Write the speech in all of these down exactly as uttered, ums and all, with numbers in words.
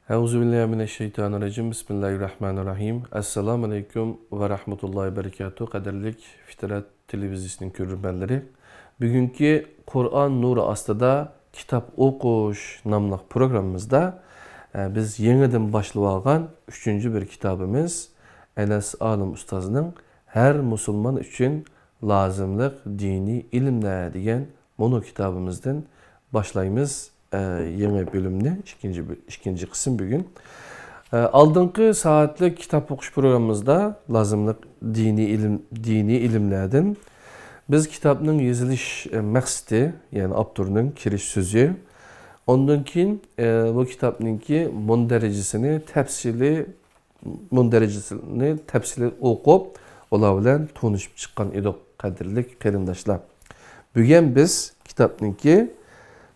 ئەئۇزۇ بىللاھى مىنەششەيتانىررەجىم. بىسمىللاھىررەھمانىررەھىم. ئەسسالامۇ ئەلەيكۇم ۋە رەھمەتۇللاھى ۋە بەرىكاتۇھ. قەدىرلىك فىترەت تېلېۋىزىيىسىنىڭ كۆرۈرمەنلىرى، بۈگۈنكى قۇرئان نۇرى ئاستىدا كىتاب ئوقۇش ناملىق پروگراممىمىزدا، ئە، بىز يېڭىدىن باشلىۋالغان ئۈچىنچى بىر كىتابىمىز ئەنەس ئالىم ئۇستازنىڭ ھەر مۇسۇلمان ئۈچۈن لازىملىق دىنىي ئىلىملەر دېگەن مۇنۇ كىتابىمىزدىن باشلايمىز، ئە، يېڭى بۆلۈمنى، ئىككىنچى بۆ-، ئىككىنچى قىسىم بۈگۈن. ئە، ئالدىنقى سائەتلىك كىتاب ئوقۇش پروگراممىمىزدا لازىملىق دىنىي ئىلىم، دىنىي ئىلىملەردىن بىز كىتابنىڭ يېزىلىش، ئە، مەقسىتى، يەنى ئاپتورنىڭ كىرىش سۆزى، ئاندىن كېيىن، ئە، بۇ كىتابنىڭكى مۇندەرىجىسىنى تەپسىلىي مۇندەرىجىسىنى تەپسىلىي ئوقۇپ، ئۇلار بىلەن تونۇشۇپ چىققان ئىدۇق، قەدىرلىك قېرىنداشلار. بۈگۈن بىز كىتابنىڭكى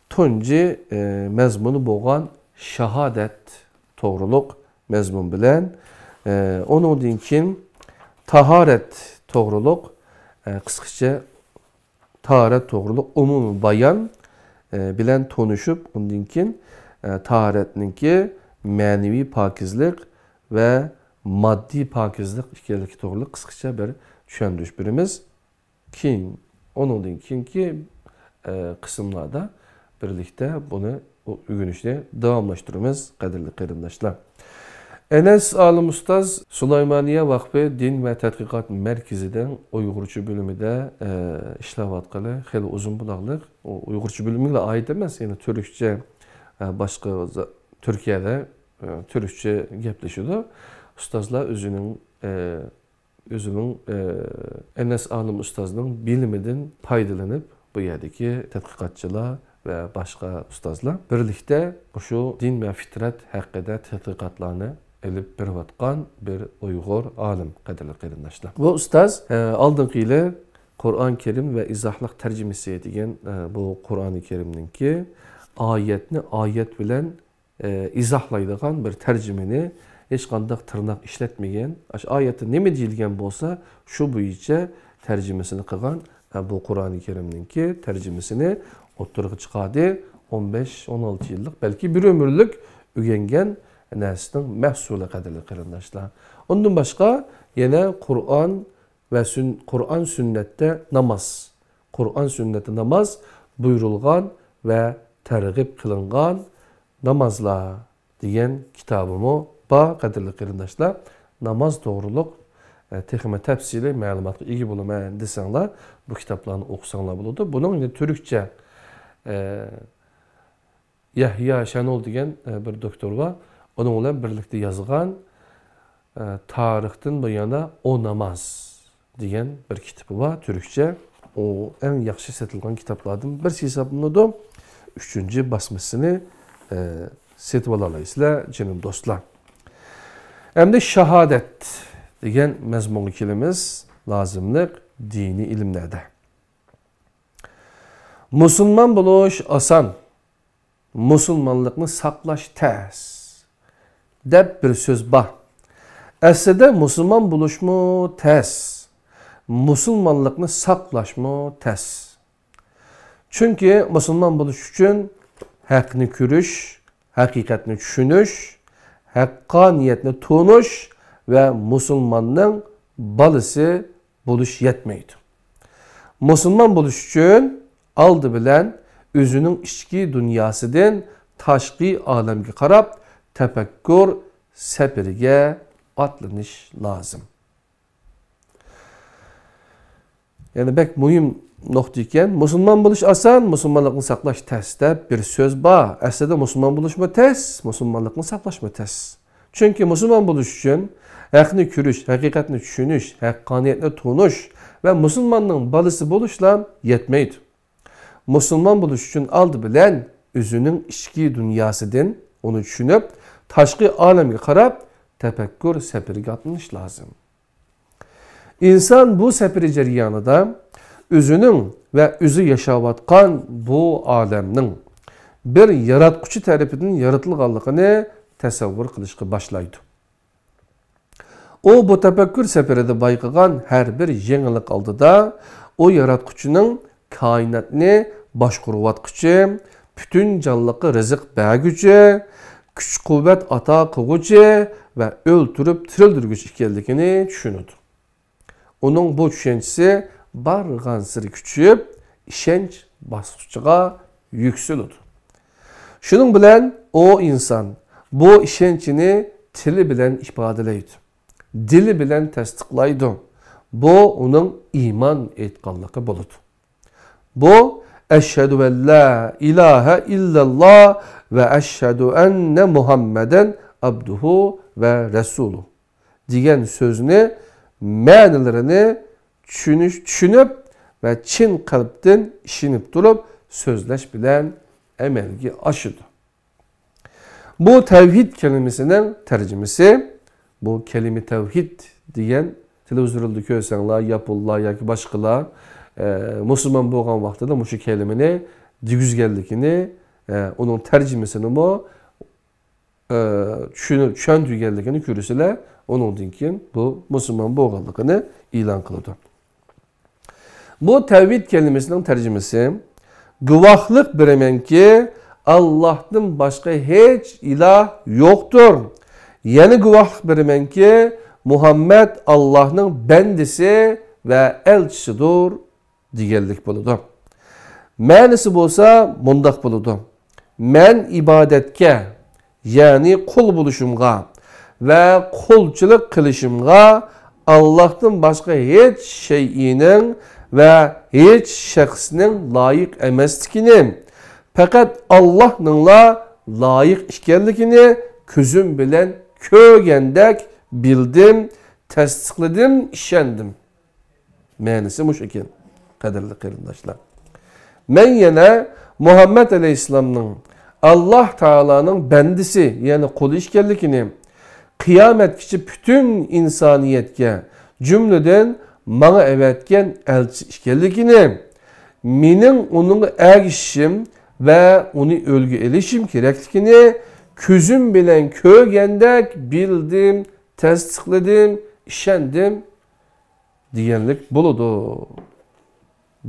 تۇنجى، ئى، مەزمۇنى بولغان شاھادەت توغرۇلۇق مەزمۇن بىلەن، ئى، ئۇنىڭدىن كېيىن تاھارەت توغرۇلۇق، ئى، قىسقىچە تاھارەت توغرۇلۇق ئومۇمىي بايان، ئە، بىلەن تونۇشۇپ، ئۇندىن كېيىن، ئە، تاھارەتنىڭكى مەنىۋى پاكىزلىق ۋە ماددىي پاكىزلىق ئىكەنلىكى توغرۇلۇق قىسقىچە بىر چۈشەندۈرۈش بېرىمىز. كېيىن، ئۇنىڭدىن كېيىنكى، ئە، قىسىملاردا بىرلىكتە بۇنى ئۆگىنىشنى داۋاملاشتۇرىمىز، قەدىرلىك قېرىنداشلار. ئەنەس ئالىم ئۇستاز سۇلايمانىيە ۋەقپى دىن ۋە تەتقىقات مەركىزىنىڭ ئۇيغۇرچە بۆلۈمىدە، ئە، ئىشلەۋاتقىلى خېلى ئۇزۇن بولغانلىق. ئۇ ئۇيغۇرچە بۆلۈمگىلا ئائىت ئەمەس، يەنە تۈركچە، ئە، باشقا زا-، تۈركىيەدە، ئە، تۈركچە گەپلىشىدۇ. ئۇستازلار ئۆزىنىڭ، ئە، ئۆزىنىڭ، ئە، ئەنەس ئالىم ئۇستازنىڭ بىلىمىدىن پايدىلىنىپ، بۇ يەردىكى تەتقىقاتچىلار ۋە باشقا ئۇستازلار بىرلىكتە مۇشۇ دىن ۋە فىترەت ھەققىدە تەتقىقاتلارنى ئېلىپ بېرىۋاتقان بىر ئۇيغۇر ئالىم، قەدىرلىك قېرىنداشلار. بۇ ئۇستاز، ئە، ئالدىنقى يىلى قۇرئان كەرىم ۋە ئىزاھلىق تەرجىمىسى دېگەن، ئە، بۇ قۇرئانى كەرىمنىڭكى ئايەتنى ئايەت بىلەن ئى، ئىزاھلايدىغان بىر تەرجىمىنى ھېچقانداق تىرناق ئىشلەتمىگەن، ئاشۇ ئايەتتە نېمە دېيىلگەن بولسا، شۇ بويىچە تەرجىمىسىنى قىلغان، ئە، بۇ قۇرئانى كەرىمنىڭكى تەرجىمىسىنى ئوتتۇرىغا چىقاردى. ئون بەش، ئون ئالتە يىللىق، بەلكى بىر ئۆمۈرلۈك ئۆگەنگەن نەرسىنىڭ مەھسۇلى، قەدىرلىك قېرىنداشلار. ئۇندىن باشقا يەنە قۇرئان ۋە سۈن-، قۇرئان سۈننەتتە ناماز، قۇرئان سۈننەتتە ناماز بۇيرۇلغان ۋە تەرغىب قىلىنغان نامازلار دېگەن كىتابىمۇ بار، قەدىرلىك قېرىنداشلار. ناماز توغرۇلۇق، ئە، تېخىمۇ تەپسىلىي مەلۇماتقا ئىگە بولىمەن دېسەڭلار، بۇ كىتابلارنى ئوقۇساڭلار بولىدۇ. بۇنىڭ يەنە تۈركچە، ئە، يەھيا شەنول دېگەن، ئە، بىر دوكتور بار. ئۇنىڭ بىلەن بىرلىكتە يازغان، ئە، تارىختىن بۇيانا ئو ناماز دېگەن بىر كىتابى بار، تۈركچە. ئۇ ئەڭ ياخشى سېتىلغان كىتابلاردىن بىرسى ھېسابلىنىدۇ. ئۈچىنچى باسمىسىنى، ئە، سېتىۋالالايسىلەر، جېنىم دوستلار. ئەمدى شاھادەت دېگەن مەزمۇنغا كېلىمىز، لازىملىق دىنىي ئىلىملەردە. مۇسۇلمان بولۇش ئاسان، مۇسۇلمانلىقنى ساقلاش تەس، دەپ بىر سۆز بار. ئەسلىدە مۇسۇلمان بولۇشمۇ تەس، مۇسۇلمانلىقنى ساقلاشمۇ تەس. چۈنكى مۇسۇلمان بولۇش ئۈچۈن ھەقنى كۆرۈش، ھەقىقەتنى چۈشىنىش، ھەققانىيەتنى تونۇش ۋە مۇسۇلماننىڭ بالىسى بولۇش يەتمەيدۇ. مۇسۇلمان بولۇش ئۈچۈن ئالدى بىلەن ئۆزىنىڭ ئىچكى دۇنياسىدىن تاشقى ئالەمگە قاراپ تەپەككۇر سەپىرىگە ئاتلىنىش لازىم. يەنە بەك مۇھىم نۇقتا ئىكەن. مۇسۇلمان بولۇش ئاسان، مۇسۇلمانلىقنى ساقلاش تەس دەپ بىر سۆز بار. ئەسلىدە مۇسۇلمان بولۇشمۇ تەس، مۇسۇلمانلىقنى ساقلاشمۇ تەس. چۈنكى مۇسۇلمان بولۇش ئۈچۈن ھەقنى كۆرۈش، ھەقىقەتنى چۈشىنىش، ھەققانىيەتنى تونۇش ۋە مۇسۇلماننىڭ بالىسى بولۇشلا يەتمەيدۇ. مۇسۇلمان بولۇش ئۈچۈن ئالدى بىلەن ئۆزىنىڭ ئىچكى دۇنياسىدىن، ئۇنى چۈشىنىپ، تاشقى ئالەمگە قاراپ تەپەككۇر سەپىرىگە ئاتلىنىش لازىم. ئىنسان بۇ سەپىرى جەريانىدا ئۆزىنىڭ ۋە ئۆزى ياشاۋاتقان بۇ ئالەمنىڭ بىر ياراتقۇچى تەرىپىدىن يارىتىلغانلىقىنى تەسەۋۋۇر قىلىشقا باشلايدۇ. ئۇ بۇ تەپەككۇر سەپىرىدە بايقىغان ھەر بىر يېڭىلىق ئالدىدا ئۇ ياراتقۇچىنىڭ كائىناتنى باشقۇرۇۋاتقۇچى، پۈتۈن جانلىققا رىزىق بەرگۈچى، كۈچ-قۇۋۋەت ئاتا قىلغۇچى ۋە ئۆلتۈرۈپ تىرىلدۈرگۈچى ئىكەنلىكىنى چۈشىنىدۇ. ئۇنىڭ بۇ چۈشەنچىسى بارغانسېرى كۈچىيىپ، ئىشەنچ باسقۇچىغا يۈكسىلىدۇ. شۇنىڭ بىلەن ئۇ ئىنسان بۇ ئىشەنچىنى تىلى بىلەن ئىپادىلەيدۇ، دىلى بىلەن تەستىقلايدۇ. بۇ ئۇنىڭ ئىمان ئېيتقانلىقى بولىدۇ. بۇ «ئەشھەدۇ ئەن لا ئىلاھە ئىللەللا ۋە ئەشھەدۇ ئەننە مۇھەممەدەن ئابدۇھۇ ۋە رەسۇلۇ» دېگەن سۆزنى مەنىلىرىنى چۈشىنىش، چۈشىنىپ ۋە چىن قەلبتىن ئىشىنىپ تۇرۇپ سۆزلەش بىلەن ئەمەلگە ئاشىدۇ. بۇ تەۋھىد كەلىمىسىنىڭ تەرجىمىسى، بۇ كەلىمە تەۋھىد دېگەن تېلېۋىزوردا كۆرسەڭلار، ياپونلار ياكى باشقىلار، ئە، مۇسۇلمان بولغان ۋاقتىدا مۇشۇ كەلىمىنى دېگۈزگەنلىكىنى، ئە، ئۇنىڭ تەرجىمىسىنىمۇ، ئە، چۈشىنىپ، چۈشەندۈرگەنلىكىنى كۆرىسىلەر، ئۇنىڭدىن كېيىن بۇ مۇسۇلمان بولغانلىقىنى ئېلان قىلىدۇ. بۇ تەۋھىد كەلىمىسىنىڭ تەرجىمىسى، گۇۋاھلىق بېرىمەنكى، ئاللاھتىن باشقا ھېچ ئىلاھ يوقتۇر. يەنە گۇۋاھلىق بېرىمەنكى، مۇھەممەد ئاللاھنىڭ بەندىسى ۋە ئەلچىسىدۇر، دېگەنلىك بولىدۇ. مەنىسى بولسا مۇنداق بولىدۇ: مەن ئىبادەتكە، يەنى قۇل بولۇشۇمغا ۋە قۇلچىلىق قىلىشىمغا ئاللاھتىن باشقا ھېچ شەيئىنىڭ ۋە ھېچ شەخسنىڭ لايىق ئەمەسلىكىنى، پەقەت ئاللاھنىڭلا لايىق ئىكەنلىكىنى كۆزۈم بىلەن كۆرگەندەك بىلدىم، تەستىقلىدىم، ئىشەندىم. مەنىسى مۇشۇ ئىكەن، قەدىرلىك قېرىنداشلار. مەن يەنە مۇھەممەد ئەلەيھىسسالامنىڭ ئاللاھ تائالانىڭ بەندىسى، يەنى قۇلى ئىكەنلىكىنى، قىيامەتكىچە پۈتۈن ئىنسانىيەتكە، جۈملىدىن ماڭا ئەۋەتكەن ئەلچىسى ئىكەنلىكىنى، مېنىڭ ئۇنىڭغا ئەگىشىشىم ۋە ئۇنى ئۈلگە ئېلىشىم كېرەكلىكىنى كۆزۈم بىلەن كۆرگەندەك بىلدىم، تەستىقلىدىم، ئىشەندىم، دېگەنلىك بولىدۇ،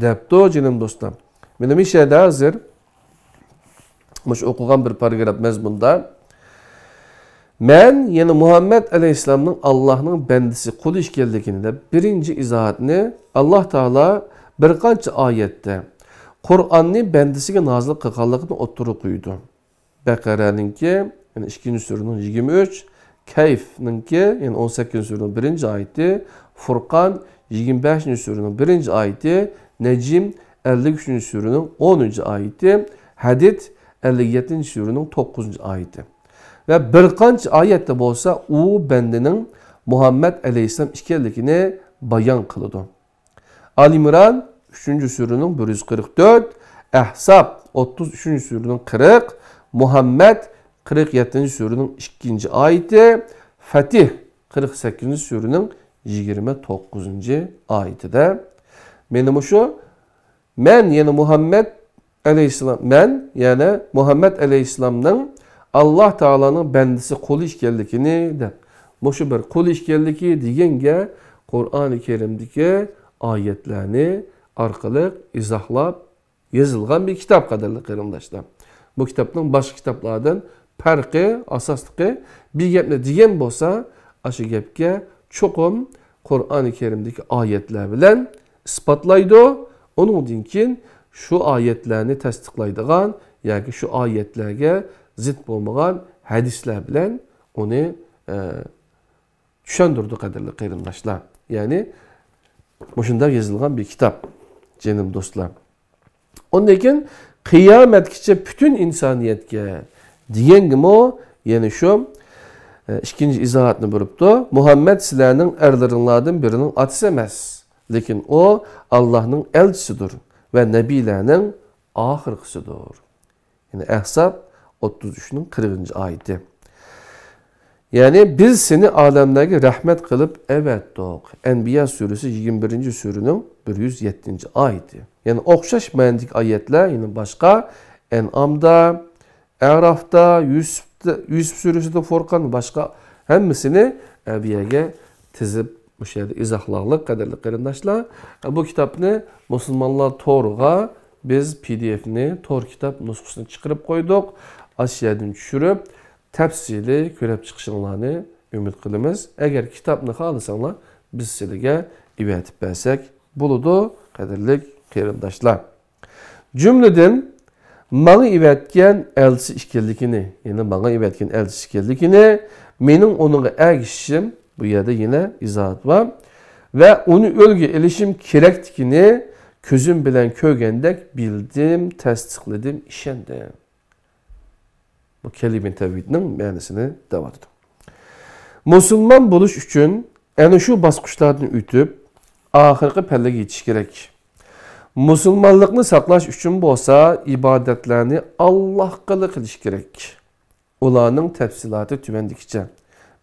دەپتۇ، جېنىم دوستلار. مانا مۇشۇ يەردە ھازىر مۇشۇ ئوقۇغان بىر پاراگراف مەزمۇندا مەن يەنە مۇھەممەد ئەلەيھىسسالامنىڭ ئاللاھنىڭ بەندىسى، قۇلى ئىكەنلىكىنى دەپ بىرىنچى ئىزاھاتنى ئاللاھ تائالا بىر قانچە ئايەتتە قۇرئاننى بەندىسىگە نازىل قىلغانلىقىنى ئوتتۇرىغا قويىدۇ. بەقەرەنىڭكى، يەنى ئىككىنچى سۈرىنىڭ يىگىرمە ئۈچ، كەھفنىڭكى، يەنى ئون سەككىزىنچى سۈرىنىڭ بىرىنچى ئايىتى، فۇرقان يىگىرمە بەشىنچى سۈرىنىڭ بىرىنچى ئايىتى، نەجم ئەللىك ئۈچىنچى سۈرىنىڭ ئونىنچى ئايىتى، ھەدىد ئەللىك يەتتىنچى سۈرىنىڭ توققۇزىنچى ئايىتى. ۋە بىر قانچە ئايەتتە بولسا ئۇ بەندىنىڭ مۇھەممەد ئەلەيھىسسالام ئىكەنلىكىنى بايان قىلىدۇ. ئال ئىمران ئۈچىنچى سۈرىنىڭ بىر يۈز قىرىق تۆت، ئەھزاب ئوتتۇز ئۈچىنچى سۈرىنىڭ قىرىق، مۇھەممەد قىرىق يەتتىنچى سۈرىنىڭ ئىككىنچى ئايىتى، فەتىھ قىرىق سەككىزىنچى سۈرىنىڭ يىگىرمە توققۇزىنچى ئايىتىدە مانا مۇشۇ مەن، يەنى مۇھەممەد ئەلەيھىسسالام، مەن، يەنى مۇھەممەد ئەلەيھىسسالامنىڭ ئاللاھ تائالانىڭ بەندىسى، قۇلى ئىكەنلىكىنى دەپ، مۇشۇ بىر قۇلى ئىكەنلىكى دېگەنگە قۇرئانى كەرىمدىكى ئايەتلەرنى ئارقىلىق ئىزاھلاپ يېزىلغان بىر كىتاب، قەدىرلىك قېرىنداشلار. بۇ كىتابنىڭ باشقا كىتابلاردىن پەرقى، ئاساسلىقى، بىر گەپنى دېگەن بولسا، ئاشۇ گەپكە چوقۇم قۇرئانى كەرىمدىكى ئايەتلەر بىلەن ئىسپاتلايدۇ. ئۇنىڭدىن كېيىن شۇ ئايەتلەرنى تەستىقلايدىغان ياكى شۇ ئايەتلەرگە زىت بولمىغان ھەدىسلەر بىلەن ئۇنى، ئە، چۈشەندۈرىدۇ، قەدىرلىك قېرىنداشلار. يەنى مۇشۇنداق يېزىلغان بىر كىتاب، جېنىم دوستلار. ئۇندىن كېيىن قىيامەتكىچە پۈتۈن ئىنسانىيەتكە دېگەنگىمۇ يەنە شۇ، ئە، ئىككىنچى ئىزاھاتنى بېرىپتۇ. مۇھەممەد سىلەرنىڭ ئەرلىرىڭلاردىن بىرىنىڭ ئاتىسى ئەمەس، لېكىن ئۇ ئاللاھنىڭ ئەلچىسىدۇر ۋە نەبىيلەرنىڭ ئاخىرقىسىدۇر. يەنى ئەھزاب ئوتتۇز ئۈچنىڭ قىرىقىنچى ئايىتى. يەنى بىز سېنى ئالەملەرگە رەھمەت قىلىپ ئەۋەتتۇق. ئەنبىيا سۈرىسى يىگىرمە بىرىنچى سۈرىنىڭ بىر يۈز يەتتىنچى ئايىتى. يەنى ئوخشاش مەنىدىكى ئايەتلەر يەنە باشقا، ئەنئامدا، ئەرافتا، يۈسۈپتە، يۈسۈپ سۈرىسىدە، فۇرقان، باشقا ھەممىسىنى، ئە، بۇ يەرگە تىزىپ، مۇشۇ يەردە ئىزاھلاغلىق، قەدىرلىك قېرىنداشلار. ئە، بۇ كىتابنى مۇسۇلمانلار تورىغا بىز پى دى ئېفنى، تور كىتاب نۇسخىسىنى چىقىرىپ قويدۇق. ئاشۇ يەردىن چۈشۈرۈپ، تەپسىلىي كۆرۈپ چىقىشىڭلارنى ئۈمىد قىلىمىز. ئەگەر كىتابنى خالىساڭلار، بىز سىلىگە ئېۋەتىپ بەرسەك بولىدۇ، قەدىرلىك قېرىنداشلار. جۈملىدىن، ماڭا ئېۋەتكەن ئەلچىسى ئىكەنلىكىنى، يەنى ماڭا ئېۋەتكەن ئەلچىسى ئىكەنلىكىنى، مېنىڭ ئۇنىڭغا ئەگىشىشىم، بۇ يەردە يەنە ئىزاھات بار، ۋە ئۇنى ئۈلگە ئېلىشىم كېرەكلىكىنى كۆزۈم بىلەن كۆرگەندەك بىلدىم، تەستىقلىدىم، ئىشەندىم. بۇ كەلىمە تەۋھىدنىڭ مەنىسىنى دەۋاتىدۇ. مۇسۇلمان بولۇش ئۈچۈن ئەنە شۇ باسقۇچلاردىن ئۆتۈپ، ئاخىرقى پەللىگە يېتىش كېرەك. مۇسۇلمانلىقنى ساقلاش ئۈچۈن بولسا ئىبادەتلەرنى ئاللاھقىلا قىلىش كېرەك. ئۇلارنىڭ تەپسىلاتى تۆۋەندىكىچە.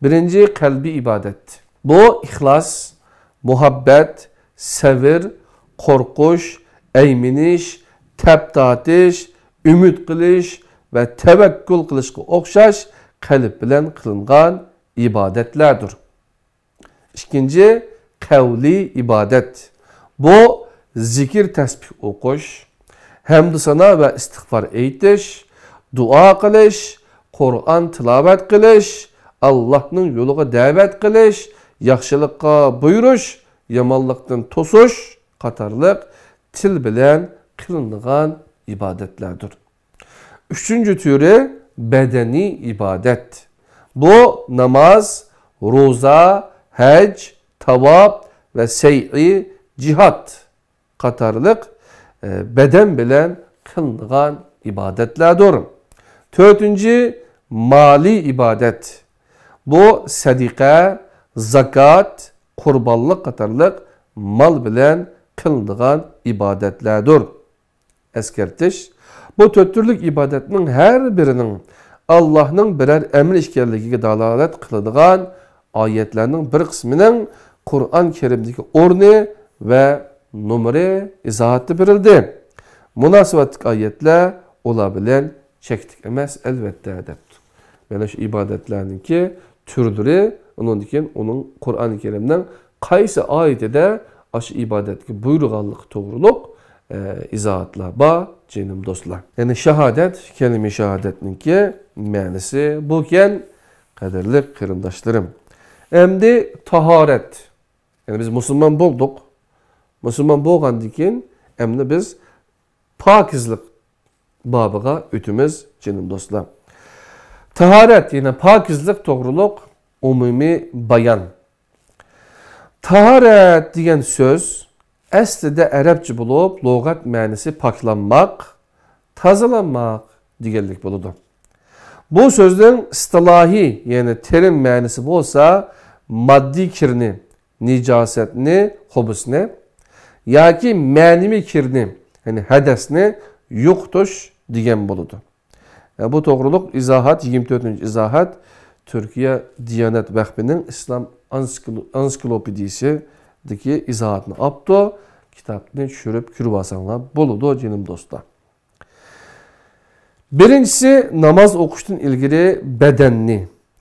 بىرىنچى، قەلبىي ئىبادەت. بۇ ئىخلاس، مۇھەببەت، سەۋر، قورقۇش، ئەيمىنىش، تەپ تارتىش، ئۈمىد قىلىش ۋە تەۋەككۈل قىلىشقا ئوخشاش قەلب بىلەن قىلىنغان ئىبادەتلەردۇر. ئىككىنچى، قەۋلىي ئىبادەت. بۇ زىكىر تەسبىھ ئوقۇش، ھەمدۇ سانا ۋە ئىستىغپار ئېيتىش، دۇئا قىلىش، قۇرئان تىلاۋەت قىلىش، ئاللاھنىڭ يولىغا دەۋەت قىلىش، ياخشىلىققا بۇيرۇش، يامانلىقتىن توسۇش قاتارلىق تىل بىلەن قىلىنىدىغان ئىبادەتلەردۇر. ئۈچىنچى تۈرى بەدەنىي ئىبادەت. بۇ ناماز، روزا، ھەج، تاۋاپ ۋە سەيئى، جىھاد قاتارلىق، ئە، بەدەن بىلەن قىلىنىدىغان ئىبادەتلەردۇر. تۆتىنچى، مالىي ئىبادەت. بۇ سەدىقە، زاكات، قۇربانلىق قاتارلىق مال بىلەن قىلىنىدىغان ئىبادەتلەردۇر. ئەسكەرتىش، بۇ تۆت تۈرلۈك ئىبادەتنىڭ ھەر بىرىنىڭ ئاللاھنىڭ بىرەر ئەمرى ئىكەنلىكىگە دالالەت قىلىدىغان ئايەتلەرنىڭ بىر قىسمىنىڭ قۇرئان كەرىمدىكى ئورنى ۋە نومۇرى ئىزاھاتتا بېرىلدى. مۇناسىۋەتلىك ئايەتلەر ئۇلار بىلەن چەكلىك ئەمەس، ئەلۋەتتە، دەپتۇ. مانا شۇ ئىبادەتلەرنىڭكى تۈرلىرى، ئۇنىڭدىن كېيىن ئۇنىڭ قۇرئان كەرىمنىڭ قايسى ئايىتىدە ئاشۇ ئىبادەتكە بۇيرۇغانلىقى توغرۇلۇق، ئە، ئىزاھاتلار بار، جېنىم دوستلار. يەنى شاھادەت، كەلىمە شاھادەتنىڭكى مەنىسى بۇكەن، قەدىرلىك قېرىنداشلىرىم. ئەمدى تاھارەت. يەنى بىز مۇسۇلمان بولدۇق. مۇسۇلمان بولغاندىن كېيىن ئەمدى بىز پاكىزلىق بابىغا ئۆتىمىز، جېنىم دوستلار. تاھارەت، يەنى پاكىزلىق توغرۇلۇق ئومۇمىي بايان. تاھارەت دېگەن سۆز ئەسلىدە ئەرەبچە بولۇپ، لۇغەت مەنىسى پاكلانماق، تازىلانماق دېگەنلىك بولىدۇ. بۇ سۆزنىڭ ئىستىلاھىي، يەنى تېرىم مەنىسى بولسا، ماددىي كىرنى، نىجاسەتنى، خۇبۇسنى ياكى مەنىۋى كىرنى، يەنى ھەدەسنى يوقىتىش دېگەن بولىدۇ. بۇ توغرۇلۇق ئىزاھات، يىگىرمە تۆتىنچى ئىزاھات، تۈركىيە دىيانەت ۋەقپىنىڭ ئىسلام ئانسىكلو-، ئانسىكلوپېدىيىسىدىكى ئىزاھاتنى ئاپتۇ. كىتابنى چۈشۈرۈپ كۆرۈۋالساڭلار بولىدۇ، جېنىم دوستلار. بىرىنچىسى، ناماز ئوقۇشتىن ئىلگىرى بەدەننى،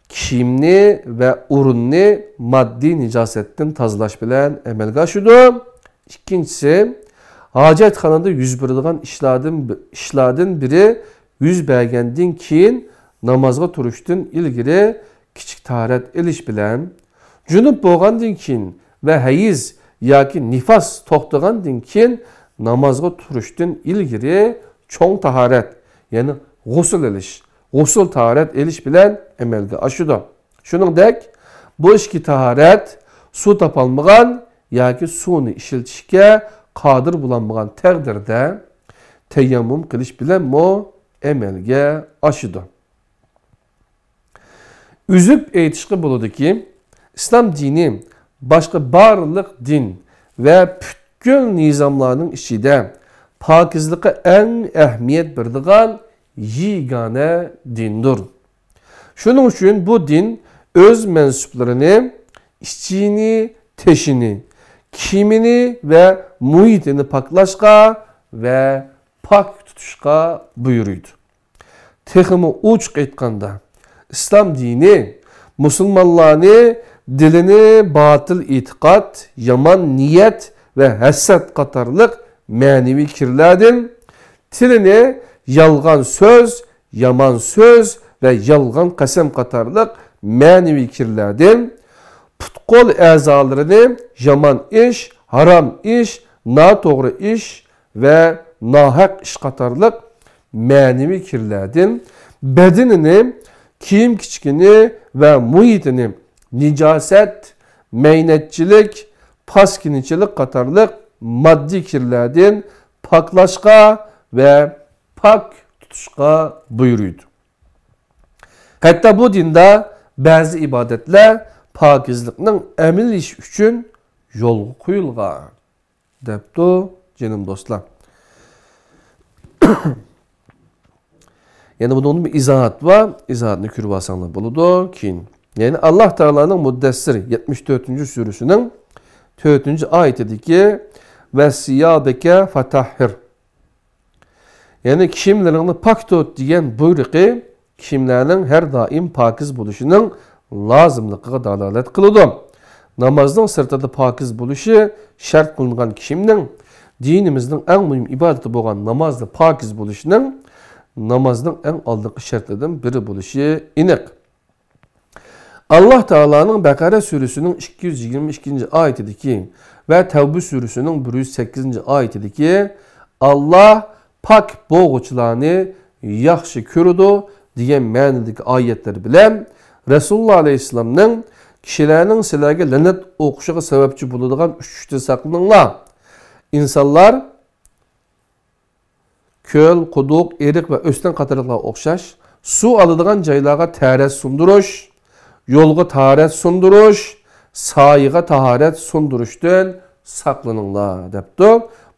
كىيىمنى ۋە ئورۇننى ماددىي نىجاسەتتىن تازىلاش بىلەن ئەمەلگە ئاشىدۇ. ئىككىنچىسى، ھاجەتخانىدا يۈز بېرىدىغان ئىشلاردىن، ئىشلاردىن بىرى يۈز بەرگەندىن كېيىن نامازغا تۇرۇشتىن ئىلگىرى كىچىك تاھارەت ئېلىش بىلەن، جۇنۇپ بولغاندىن كېيىن ۋە ھەيز ياكى نىفاس توختىغاندىن كېيىن نامازغا تۇرۇشتىن ئىلگىرى چوڭ تاھارەت، يەنى غۇسۇل ئېلىش، غۇسۇل تاھارەت ئېلىش بىلەن ئەمەلگە ئاشىدۇ. شۇنىڭدەك، بۇ ئىككى تاھارەت سۇ تاپالمىغان ياكى سۇنى ئىشلىتىشكە قادىر بولالمىغان تەقدىردە تەيەممۇم قىلىش بىلەنمۇ ئەمەلگە ئاشىدۇ. ئۈزۈپ ئېيتىشقا بولىدۇكى، ئىسلام دىنى باشقا بارلىق دىن ۋە پۈتكۈل نىزاملارنىڭ ئىچىدە پاكىزلىققا ئەڭ ئەھمىيەت بېرىدىغان يېگانە دىندۇر. شۇنىڭ ئۈچۈن بۇ دىن ئۆز مەنسۇپلىرىنى ئىچىنى، تېشىنى، كىيىمىنى ۋە مۇھىتىنى پاكلاشقا ۋە پاك تۇتۇشقا بۇيرۇيدۇ. تېخىمۇ ئوچۇق ئېيتقاندا، ئىسلام دىنى مۇسۇلمانلارنى دىلىنى باتىل ئېتىقاد، يامان نىيەت ۋە ھەسەت قاتارلىق مەنىۋى كىرلەردىن، تىلىنى يالغان سۆز، يامان سۆز ۋە يالغان قەسەم قاتارلىق مەنىۋى كىرلەردىن، پۇت-قول ئەزالىرىنى يامان ئىش، ھارام ئىش، ناتوغرا ئىش ۋە ناھەق ئىش قاتارلىق مەنىۋى كىرلەردىن، بەدىنىنى، كىيىم-كېچىكىنى ۋە مۇھىتىنى نىجاسەت، مەينەتچىلىك، پاسكىنىچىلىك قاتارلىق ماددىي كىرلەردىن پاكلاشقا ۋە پاك تۇتۇشقا بۇيرۇيدۇ. ھەتتا بۇ دىندا بەزى ئىبادەتلەر پاكىزلىقنىڭ ئەمەلىيلىشىشى ئۈچۈن يولغا قويۇلغان، دەپتۇ، جېنىم دوستلار. يەنە بۇنىڭدا بىر ئىزاھات بار. ئىزاھاتنى كۆرۈپ ئالساڭلار بولىدۇ. كېيىن، يەنى ئاللاھ تائالانىڭ مۇددەسسىر يەتمىش تۆتىنچى سۈرىسىنىڭ تۆتىنچى ئايىتىدىكى «ۋە سىيابەكە فەتەھھىر»، يەنى «كىيىملىرىڭنى پاك تۇت» دېگەن بۇيرۇقى كىيىملەرنىڭ ھەر دائىم پاكىز بولۇشىنىڭ لازىملىقىغا دالالەت قىلىدۇ. نامازنىڭ سىرتىدا پاكىز بولۇشى شەرت قىلىنغان كىيىمنىڭ، دىنىمىزنىڭ ئەڭ مۇھىم ئىبادىتى بولغان نامازدا پاكىز بولۇشىنىڭ نامازنىڭ ئەڭ ئالدىنقى شەرتلىرىدىن بىرى بولۇشى ئېنىق. ئاللاھ تائالانىڭ بەقەرە سۈرىسىنىڭ ئىككى يۈز يىگىرمە ئىككىنچى ئايىتىدىكى ۋە تەۋبە سۈرىسىنىڭ بىر يۈز سەككىزىنچى ئايىتىدىكى «ئاللاھ پاك بولغۇچىلارنى ياخشى كۆرىدۇ» دېگەن مەنىدىكى ئايەتلەر بىلەن رەسۇلۇللاھ ئەلەيھىسسالامنىڭ «كىشىلەرنىڭ سىلەرگە لەنەت ئوقۇشىغا سەۋەبچى بولىدىغان ئۈچ ئىشتىن ساقلىنىڭلار. ئىنسانلار كۆل، قۇدۇق، ئېرىق ۋە ئۆستەڭ قاتارلىقلارغا ئوخشاش سۇ ئالىدىغان جايلارغا تەرەت سۇندۇرۇش، يولغا تەرەت سۇندۇرۇش، سايىغا تاھارەت سۇندۇرۇشتىن ساقلىنىڭلار» دەپتۇ.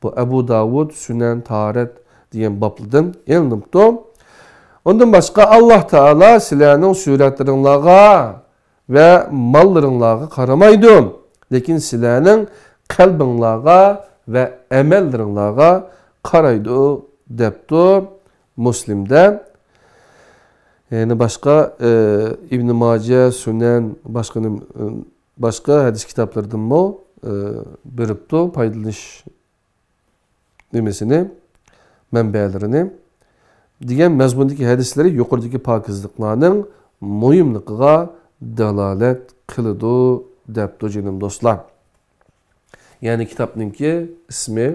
بۇ ئەبۇ داۋۇد سۈنەن تاھارەت دېگەن بابلىدىن ئېلىنىپتۇ. ئۇندىن باشقا ئاللاھ تائالا سىلەرنىڭ سۈرەتلىرىڭلارغا ۋە ماللىرىڭلارغا قارىمايدۇ، لېكىن سىلەرنىڭ قەلبىڭلارغا ۋە ئەمەللىرىڭلارغا قارايدۇ، دەپتۇ مۇسلىمدە. يەنە باشقا، ئى، ئىبنى ماجە، سۈنەن، باشقا نېمە، ئى، باشقا ھەدىس كىتابلىرىدىنمۇ، ئى، بېرىپتۇ پايدىلىنىش نېمىسىنى، مەنبەلىرىنى دېگەن مەزمۇندىكى ھەدىسلىرى يۇقىرىدىكى پاكىزلىقلارنىڭ مۇھىملىقىغا دالالەت قىلىدۇ، دەپتۇ، جېنىم دوستلار. يەنى كىتابنىڭكى ئىسمى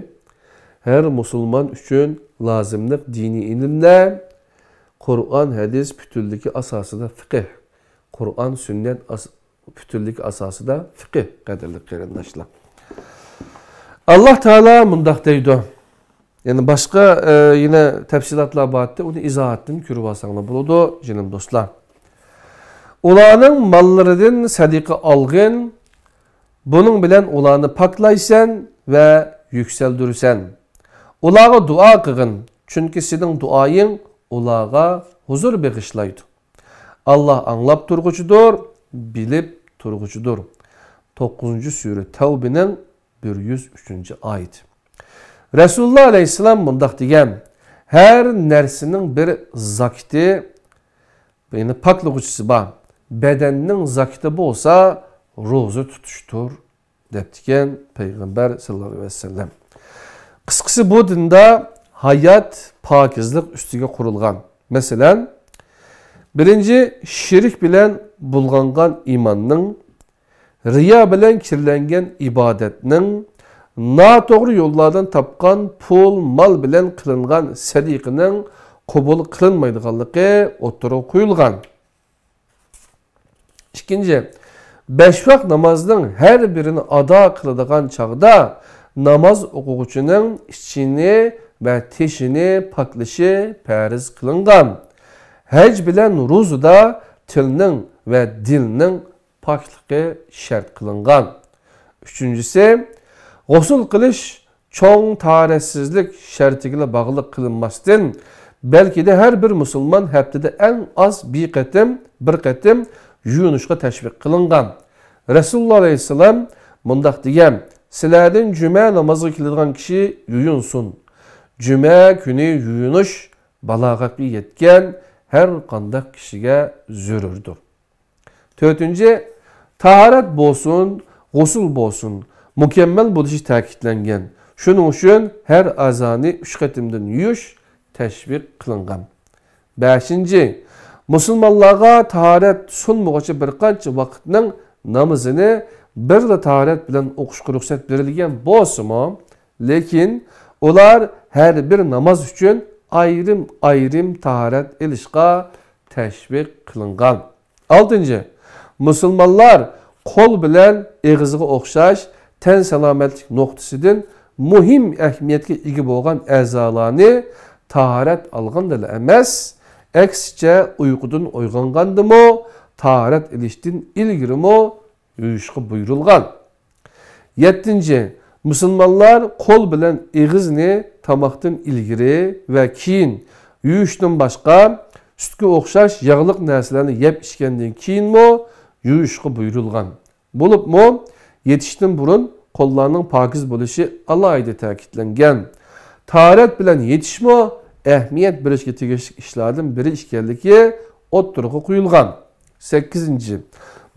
«ھەر مۇسۇلمان ئۈچۈن لازىملىق دىنىي ئىلىملەر، قۇرئان، ھەدىس پۈتۈنلۈكى ئاساسىدا فىقىھ، قۇرئان، سۈننەت ئاس-، پۈتۈنلۈكى ئاساسىدا فىقىھ» قەدىرلىك قېرىنداشلار. ئاللاھ تائالا مۇنداق دەيدۇ. يەنى باشقا، ئە، يەنە تەپسىلاتلار بارتتى، ئۇنى ئىزاھاتتىن كۆرۈپ ئالساڭلار بولىدۇ، جېنىم دوستلار. ئۇلارنىڭ ماللىرىدىن سەدىقە ئالغىن، بۇنىڭ بىلەن ئۇلارنى پاكلايسەن ۋە يۈكسەلدۈرىسەن. ئۇلارغا دۇئا قىلغىن، چۈنكى سېنىڭ دۇئايىڭ ئۇلارغا ھۇزۇر بېغىشلايدۇ. ئاللاھ ئاڭلاپ تۇرغۇچىدۇر، بىلىپ تۇرغۇچىدۇر. توققۇزىنچى سۈرە تەۋبىنىڭ بىر يۈز ئۈچىنچى ئايىتى. رەسۇلۇللاھ ئەلەيھىسسالام مۇنداق دېگەن: «ھەر نەرسىنىڭ بىر زاكىتى، يەنى پاكلىغۇچىسى بار. بەدەننىڭ زاكىتى بولسا روزا تۇتۇشتۇر» دەپتىكەن پەيغەمبەر ساللاللاھۇ ئەلەيھى ۋەسەللەم. قىسقىسى، بۇ دىندا ھايات پاكىزلىق ئۈستىگە قۇرۇلغان. مەسىلەن، بىرىنچى، شىرك بىلەن بۇلغانغان ئىماننىڭ، رىيا بىلەن كىرلەنگەن ئىبادەتنىڭ، ناتوغرا يوللاردىن تاپقان پۇل، مال بىلەن قىلىنغان سەدىقىنىڭ قوبۇل قىلىنمايدىغانلىقى ئوتتۇرىغا قويۇلغان. ئىككىنچى، بەش ۋاق نامازنىڭ ھەر بىرىنى ئادا قىلىدىغان چاغدا ناماز ئوقۇغۇچىنىڭ ئىچىنى ۋە تېشىنى پاكلىشى پەرز قىلىنغان. ھەج بىلەن روزىدا تىلنىڭ ۋە دىلنىڭ پاكلىقى شەرت قىلىنغان. ئۈچىنچىسى، غۇسۇل قىلىش چوڭ تاھارەتسىزلىك شەرتىگىلا باغلىق قىلىنماستىن، بەلكىدە ھەر بىر مۇسۇلمان ھەپتىدە ئەڭ ئاز بىر قېتىم، بىر قېتىم يۇيۇنۇشقا تەشۋىق قىلىنغان. رەسۇلۇللاھ ئەلەيھىسسالام مۇنداق دېگەن: «سىلەردىن جۈمە نامازغا كېلىدىغان كىشى يۇيۇنسۇن. جۈمە كۈنى يۇيۇنۇش بالاغەتكە يەتكەن ھەر قانداق كىشىگە زۆرۈردۇر.» تۆتىنچى، تاھارەت بولسۇن، غۇسۇل بولسۇن، مۇكەممەل بولۇشى تەكىتلەنگەن. شۇنىڭ ئۈچۈن ھەر ئەزانى ئۈچ قېتىمدىن يۇيۇش تەشۋىق قىلىنغان. بەشىنچى، مۇسۇلمانلارغا تاھارەت سۇنمىغۇچە بىر قانچە ۋاقىتنىڭ نامىزىنى بىرلا تاھارەت بىلەن ئوقۇشقا رۇخسەت بېرىلگەن بولسىمۇ، لېكىن ئۇلار ھەر بىر ناماز ئۈچۈن ئايرىم-ئايرىم تاھارەت ئېلىشقا تەشۋىق قىلىنغان. ئالتىنچى، مۇسۇلمانلار قول بىلەن ئېغىزغا ئوخشاش تەن سالامەتلىك نۇقتىسىدىن مۇھىم ئەھمىيەتكە ئىگە بولغان ئەزالارنى تاھارەت ئالغاندىلا ئەمەس، ئەكسىچە ئۇيقۇدىن ئويغانغاندىمۇ تاھارەت ئېلىشتىن ئىلگىرىمۇ يۇيۇشقا بۇيرۇلغان. يەتتىنچى، مۇسۇلمانلار قول بىلەن ئېغىزنى تاماقتىن ئىلگىرى ۋە كېيىن يۇيۇشتىن باشقا، سۈتكە ئوخشاش ياغلىق نەرسىلەرنى يەپ ئىچكەندىن كېيىنمۇ يۇيۇشقا بۇيرۇلغان. بولۇپمۇ يېتىشتىن بۇرۇن قوللارنىڭ پاكىز بولۇشى ئالاھىدە تەكىتلەنگەن. تاھارەت بىلەن يېتىشمۇ ئەھمىيەت بېرىشكە تېگىشلىك ئىشلاردىن بىرى ئىكەنلىكى ئوتتۇرىغا قويۇلغان. سەككىزىنچى،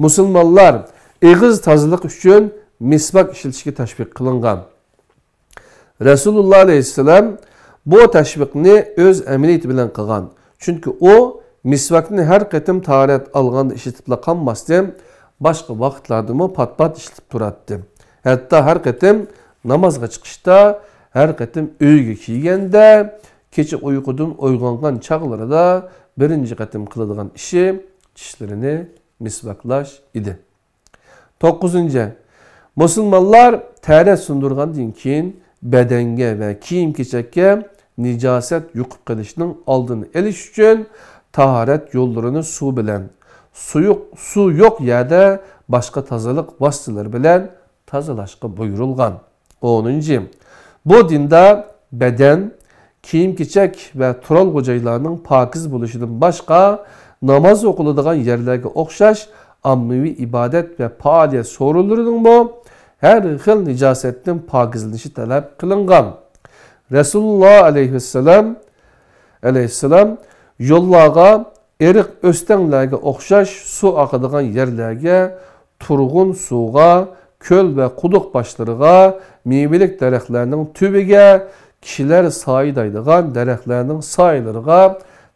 مۇسۇلمانلار ئېغىز تازىلىقى ئۈچۈن مىسۋاك ئىشلىتىشكە تەشۋىق قىلىنغان. رەسۇلۇللا ئەلەيھىسسالام بۇ تەشۋىقنى ئۆز ئەمەلىيىتى بىلەن قىلغان. چۈنكى ئۇ مىسۋاكنى ھەر قېتىم تاھارەت ئالغاندا ئىشلىتىپلا قالماستىن، باشقا ۋاقىتلاردىمۇ پات-پات ئىشلىتىپ تۇراتتى. ھەتتا ھەر قېتىم نامازغا چىقىشتا، ھەر قېتىم ئۆيگە كىرگەندە، كېچە ئۇيقۇدىن ئويغانغان چاغلىرىدا بىرىنچى قېتىم قىلىدىغان ئىشى چىشلىرىنى مىسۋاكلاش ئىدى. توققۇزىنچى، مۇسۇلمانلار تەرەت سۇندۇرغاندىن كېيىن بەدەنگە ۋە كىيىم-كېچەككە نىجاسەت يۇقۇپ قېلىشنىڭ ئالدىنى ئېلىش ئۈچۈن تاھارەت يوللىرىنى سۇ بىلەن، سۇيۇق، سۇ يوق يەردە باشقا تازىلىق ۋاسىتىلىرى بىلەن تازىلاشقا بۇيرۇلغان. ئونىنچى، بۇ دىندا بەدەن، كىيىم-كېچەك ۋە تۇرالغۇ جايلارنىڭ پاكىز بولۇشىدىن باشقا، ناماز ئوقۇلىدىغان يەرلەرگە ئوخشاش ئاممىۋى ئىبادەت ۋە پائالىيەت سورۇنلىرىنىڭمۇ ھەر خىل نىجاسەتتىن پاكىزلىنىشى تەلەپ قىلىنغان. رەسۇلۇللا ئەلەيھىسسالام، ئەلەيھىسسالام يوللارغا، ئېرىق ئۆستەڭلەرگە ئوخشاش سۇ ئاقىدىغان يەرلەرگە، تۇرغۇن سۇغا، كۆل ۋە قۇدۇق باشلىرىغا، مېۋىلىك دەرەخلەرنىڭ تۈۋىگە، كىشىلەر سايىدايدىغان دەرەخلەرنىڭ سايىلىرىغا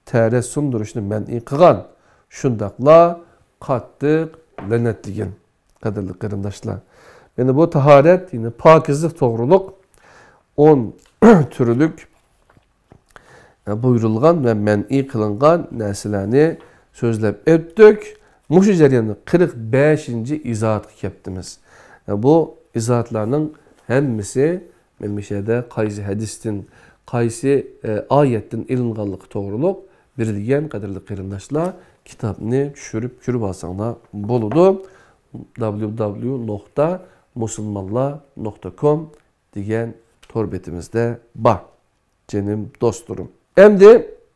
تەرەت سۇندۇرۇشنى مەنئى قىلغان، شۇنداقلا قاتتىق لەنەتلىگەن. قەدىرلىك قېرىنداشلار، يەنى بۇ تاھارەت، يەنى پاكىزلىق توغرۇلۇق ئون تۈرلۈك بۇيرۇلغان ۋە مەنئى قىلىنغان نەرسىلەرنى سۆزلەپ ئۆتتۇق. مۇشۇ جەرياندا قىرىق بەشىنچى ئىزاھاتقا كەپتىمىز. بۇ ئىزاھاتلارنىڭ ھەممىسى مەن مۇشۇ يەردە قايسى ھەدىستىن، قايسى، ئە، ئايەتتىن ئېلىنغانلىقى توغرۇلۇق بېرىلگەن، قەدىرلىك قېرىنداشلار. كىتابنى چۈشۈرۈپ كۆرۈپ ئالساڭلار بولىدۇ. دابليۇ دابليۇ نۇقتا مۇسۇلمانلار نۇقتا كوم دېگەن تور بېتىمىزدە بار، جېنىم دوستلىرىم. ئەمدى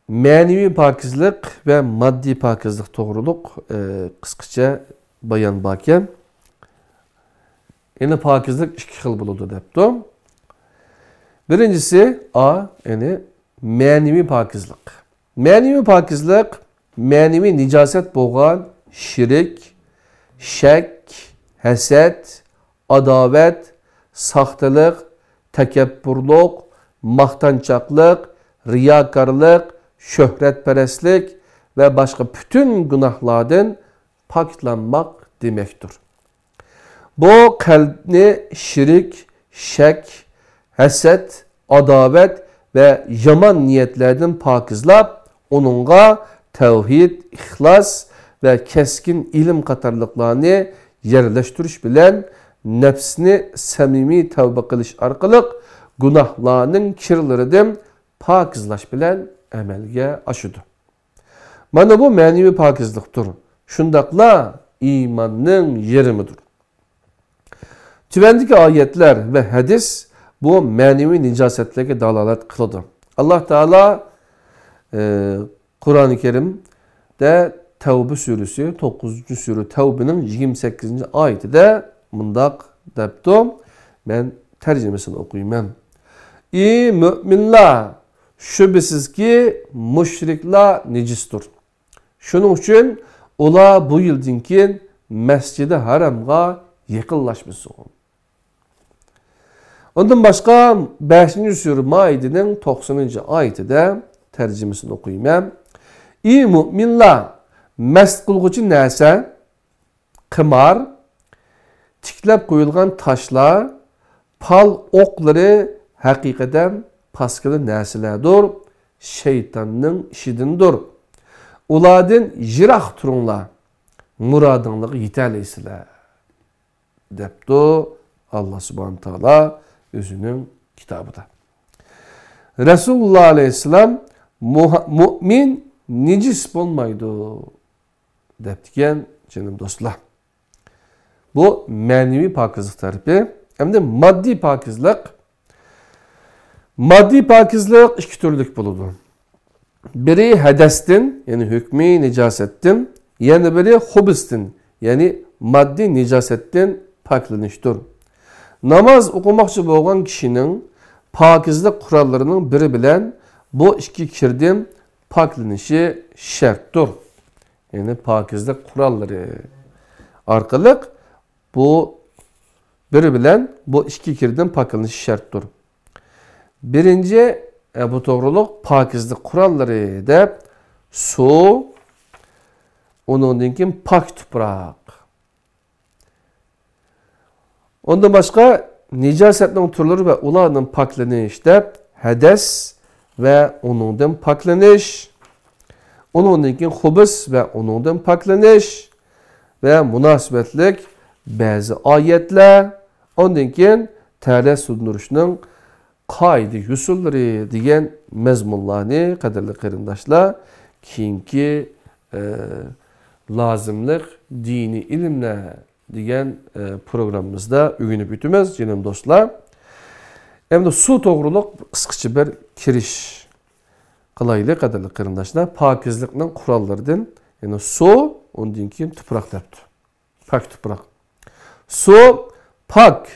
مەنىۋى پاكىزلىق ۋە ماددىي پاكىزلىق توغرۇلۇق، ئە، قىسقىچە بايان باركەن. يەنى پاكىزلىق ئىككى خىل بولىدۇ دەپتۇ. بىرىنچىسى، ئا، يەنى مەنىۋى پاكىزلىق. مەنىۋى پاكىزلىق مەنىۋى نىجاسەت بولغان شىرك، شەك، ھەسەت، ئاداۋەت، ساختىلىق، تەكەببۇرلۇق، ماختانچاقلىق، رىياكارلىق، شۆھرەتپەرەسلىك ۋە باشقا پۈتۈن گۇناھلاردىن پاكلانماق دېمەكتۇر. بۇ قەلبنى شىرك، شەك، ھەسەت، ئاداۋەت ۋە يامان نىيەتلەردىن پاكىزلاپ، ئۇنىڭغا تەۋھىد، ئىخلاس ۋە كەسكىن ئىلىم قاتارلىقلارنى يەرلەشتۈرۈش بىلەن نەپسنى سەمىمىي تەۋبە قىلىش ئارقىلىق گۇناھلارنىڭ كىرلىرىدىن پاكىزلاش بىلەن ئەمەلگە ئاشىدۇ. مانا بۇ مەنىۋى پاكىزلىقتۇر. شۇنداقلا ئىماننىڭ يېرىمىدۇر. تۆۋەندىكى ئايەتلەر ۋە ھەدىس بۇ مەنىۋى نىجاسەتلەرگە دالالەت قىلىدۇ. ئاللا تائالا، ئى، قۇرئانى كەرىمدە تەۋبە سۈرىسى، توققۇزىنچى سۈرە تەۋبىنىڭ يىگىرمە سەككىزىنچى ئايىتىدە مۇنداق دەپتۇ، مەن تەرجىمىسىنى ئوقۇيمەن. ئى مۆمىنلار! شۈبھىسىزكى، مۇشرىكلار نىجىستۇر. شۇنىڭ ئۈچۈن ئۇلار بۇ يىلدىن كېيىن مەسجىدى ھارامغا يېقىنلاشمىسۇن. ئۇندىن باشقا، بەشىنچى سۈرە مائىدىنىڭ توقسىنىنچى ئايىتىدە، تەرجىمىسىنى ئوقۇيمەن. ئى مۆمىنلار! مەست قىلغۇچى نەرسە، قىمار، تىكلەپ قويۇلغان تاشلار، پال ئوقلىرى ھەقىقەتەن پاسكىنا نەرسىلەردۇر، شەيتاننىڭ ئىشىدىندۇر. ئۇلاردىن يىراق تۇرۇڭلار، مۇرادىڭلارغا يېتەلەيسىلەر، دەپتۇ ئاللا سۇبھانە تائالا ئۆزىنىڭ كىتابىدا. رەسۇلۇللا ئەلەيھىسسالام، مۇ-، مۇئمىن نىجىس بولمايدۇ، دەپتىكەن، جېنىم دوستلار. بۇ مەنىۋى پاكىزلىق تەرىپى. ئەمدى ماددىي پاكىزلىق. ماددىي پاكىزلىق ئىككى تۈرلۈك بولىدۇ. بىرى ھەدەستىن، يەنى ھۆكمى نىجاسەتتىن، يەنە بىرى خۇبۇستىن، يەنى ماددىي نىجاسەتتىن پاكلىنىشتۇر. ناماز ئوقۇماقچى بولغان كىشىنىڭ پاكىزلىق قوراللىرىنىڭ بىرى بىلەن بۇ ئىككى كىردىن پاكلىنىشى شەرتتۇر. يەنى پاكىزلىق قوراللىرى ئارقىلىق بۇ بىرى بىلەن بۇ ئىككى كىردىن پاكلىنىشى شەرتتۇر. بىرىنچى، ئە، بۇ توغرۇلۇق پاكىزلىق قوراللىرى دەپ سۇ، ئۇنىڭدىن كېيىن پاك تۇپراق. ئۇندىن باشقا نىجاسەتنىڭ تۈرلىرى ۋە ئۇلاردىن پاكلىنىش دەپ ھەدەس ۋە ئۇنىڭدىن پاكلىنىش، ئۇنىڭدىن كېيىن خۇبۇس ۋە ئۇنىڭدىن پاكلىنىش ۋە مۇناسىۋەتلىك بەزى ئايەتلەر، ئاندىن كېيىن تەھارەت سۇندۇرۇشنىڭ قائىدە يوسۇنلىرى دېگەن مەزمۇنلارنى، قەدىرلىك قېرىنداشلار، كېيىنكى، ئە، لازىملىق دىنىي ئىلىملەر دېگەن، ئە، پروگراممىمىزدا ئۆگىنىپ ئۆتىمىز، جېنىم دوستلار. ئەمدى سۇ توغرۇلۇق قىسقىچە بىر كىرىش قىلايلى، قەدىرلىك قېرىنداشلار. پاكىزلىقنىڭ قوراللىرىدىن، يەنى سۇ، ئۇندىن كېيىن تۇپراق دەپتۇ. پاك تۇپراق. سۇ پاك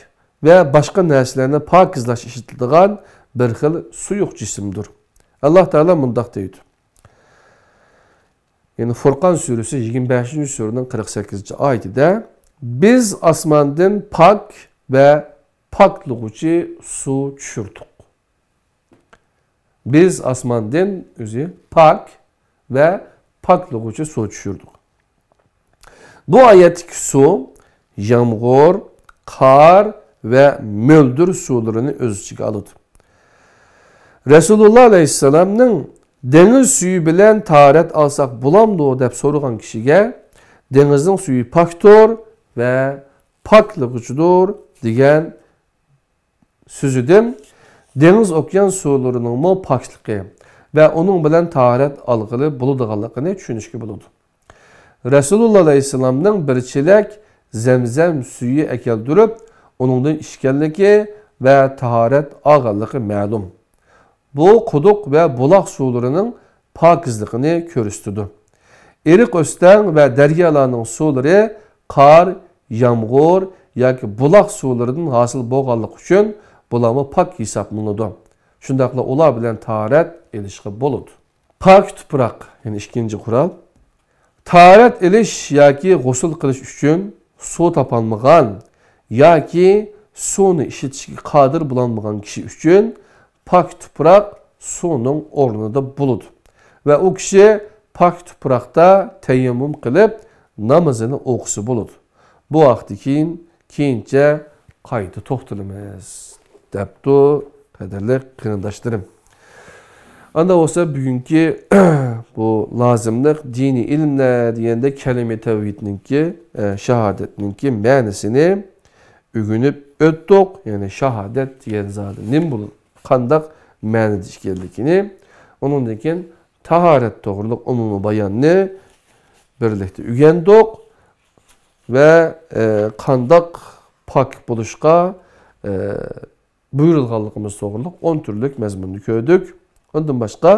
ۋە باشقا نەرسىلەرنى پاكىزلاش ئىشلىتىلىدىغان بىر خىل سۇيۇق جىسىمدۇر. ئاللا تائالا مۇنداق دەيدۇ. يەنى فۇرقان سۈرىسى يىگىرمە بەشىنچى سۈرىنىڭ قىرىق سەككىزىنچى ئايىتىدە، «بىز ئاسماندىن پاك ۋە پاكلىغۇچى سۇ چۈشۈردۇق.» بىز ئاسماندىن ئۆزى پاك ۋە پاكلىغۇچى سۇ چۈشۈردۇق. بۇ ئايەتتىكى سۇ يامغۇر، قار ۋە مۆلدۈر سۇلىرىنى ئۆز ئىچىگە ئالىدۇ. رەسۇلۇللا ئەلەيھىسسالامنىڭ «دېڭىز سۈيى بىلەن تاھارەت ئالساق بولامدۇ؟» دەپ سورىغان كىشىگە، «دېڭىزنىڭ سۈيى پاكتۇر ۋە پاكلىغۇچىدۇر» دېگەن سۆزىدىن دېڭىز، ئوكيان سۇلىرىنىڭمۇ پاكلىقى ۋە ئۇنىڭ بىلەن تاھارەت ئالغىلى بولىدىغانلىقىنى چۈشىنىشكە بولىدۇ. رەسۇلۇللا ئەلەيھىسسالامنىڭ بىر چېلەك زەمزەم سۈيى ئەكەلدۈرۈپ، ئۇنىڭدىن ئىچكەنلىكى ۋە تاھارەت ئالغانلىقى مەلۇم. بۇ قۇدۇق ۋە بۇلاق سۇلىرىنىڭ پاكىزلىقىنى كۆرسىتىدۇ. ئېرىق، ئۆستەڭ ۋە دەريالارنىڭ سۇلىرى قار، يامغۇر ياكى بۇلاق سۇلىرىدىن ھاسىل بولغانلىقى ئۈچۈن بۇلارمۇ پاك ھېسابلىنىدۇ. شۇنداقلا ئۇلار بىلەن تاھارەت ئېلىشقا بولىدۇ. پاك تۇپراق، يەنى ئىككىنچى قورال. تاھارەت ئېلىش ياكى غۇسۇل قىلىش ئۈچۈن سۇ تاپالمىغان ياكى سۇنى ئىشلىتىشكە قادىر بولالمىغان كىشى ئۈچۈن پاك تۇپراق سۇنىڭ ئورنىدا بولىدۇ ۋە ئۇ كىشى پاك تۇپراقتا تەيەممۇم قىلىپ نامىزىنى ئوقۇسا بولىدۇ. بۇ ھەقتە كېيىن، كېيىنچە قايتا توختىلىمىز، دەپتۇ، قەدىرلىك قېرىنداشلىرىم. ئاندا بولسا بۈگۈنكى بۇ لازىملىق دىنىي ئىلىملەر دېگەندە كەلىمە تەۋھىدنىڭكى، ئە، شاھادەتنىڭكى مەنىسىنى ئۆگىنىپ ئۆتتۇق. يەنى شاھادەت دېگەن زادى نېمە بولىدۇ؟ قانداق مەنىدە ئىكەنلىكىنى، ئۇنىڭدىن كېيىن تاھارەت توغرۇلۇق ئومۇمىي باياننى بىرلىكتە ئۆگەندۇق ۋە، ئە، قانداق پاك بولۇشقا، ئە، بۇيرۇلغانلىقىمىز توغرۇلۇق ئون تۈرلۈك مەزمۇننى كۆردۇك. ئۇندىن باشقا،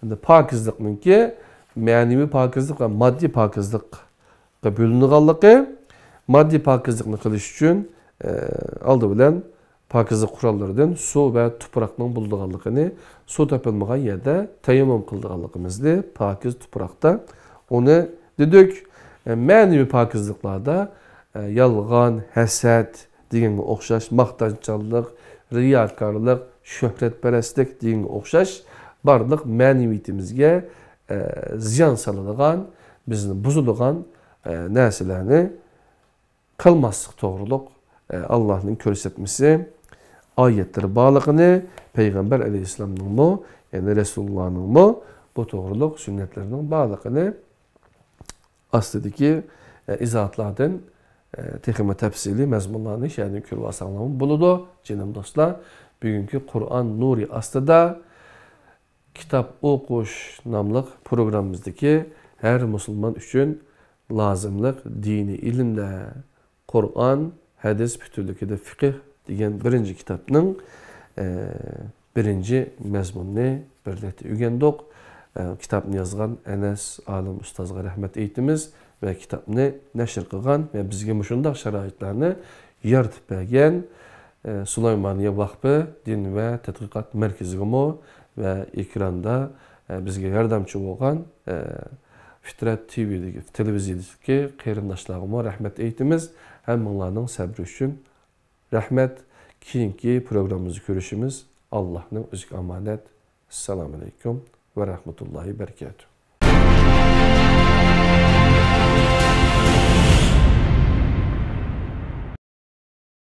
ئەمدى پاكىزلىقنىڭكى مەنىۋى پاكىزلىق ۋە ماددىي پاكىزلىققا بۆلۈنىدىغانلىقى، ماددىي پاكىزلىقنى قىلىش ئۈچۈن، ئە، ئالدى بىلەن پاكىزلىق قوراللىرىدىن سۇ ۋە تۇپراقنىڭ بولىدىغانلىقىنى، سۇ تاپىلمىغان يەردە تەيەممۇم قىلىدىغانلىقىمىزنى، پاكىز تۇپراقتا ئۇنى دېدۇق. ئە، مەنىۋى پاكىزلىقلاردا، ئە، يالغان، ھەسەت، دېگەنگە ئوخشاش ماختانچاللىق، رىياكارلىق، شۆھرەتپەرەسلىك دېگەنگە ئوخشاش بارلىق مەنىۋىيىتىمىزگە، ئە، زىيان سالىدىغان، بىزنى بۇزىدىغان، ئە، نەرسىلەرنى قىلماسلىق توغرۇلۇق، ئە، ئاللاھنىڭ كۆرسەتمىسى، ئايەتلىرى بارلىقىنى، پەيغەمبەر ئەلەيھىسسالامنىڭمۇ، يەنى رەسۇلۇللانىڭمۇ بۇ توغرۇلۇق سۈننەتلىرىنىڭ بارلىقىنى ئاستىدىكى، ئە، ئىزاھاتلاردىن، ئە، تېخىمۇ تەپسىلىي مەزمۇنلارنى شۇ يەردىن كۆرۈۋالساڭلارمۇ بولىدۇ. جېنىم دوستلار، بۈگۈنكى قۇرئان نۇرى ئاستىدا كىتاب ئوقۇش ناملىق پروگراممىمىزدىكى ھەر مۇسۇلمان ئۈچۈن لازىملىق دىنىي ئىلىملەر، قۇرئان، ھەدىس، پۈتۈنلۈكىدە فىقىھ دېگەن بىرىنچى كىتابنىڭ، ئە، بىرىنچى مەزمۇنىنى بىرلىكتە ئۆگەندۇق. ئە، كىتابنى يازغان ئەنەس ئالىم ئۇستازغا رەھمەت ئېيتىمىز ۋە كىتابنى نەشر قىلغان ۋە بىزگە مۇشۇنداق شارائىتلارنى يارىتىپ بەرگەن، ئە، سۇلايمانىيە ۋاقپى دىن ۋە تەتقىقات مەركىزىگىمۇ ۋە ئېكراندا، ئە، بىزگە ياردەمچى بولغان، ئە، فىترەت تىۋىدىكى، تېلېۋىزىيەدىكى قېرىنداشلارغىمۇ رەھمەت ئېيتىمىز. ھەممىڭلارنىڭ سەبرى ئۈچۈن رەھمەت. كېيىنكى پروگراممىمىزدا كۆرۈشىمىز. ئاللاھنىڭ ئۆزىگە ئامانەت. ئەسسالامۇ ئەلەيكۇم ۋە رەھمەتۇللاھى ۋە بەرىكاتۇھ.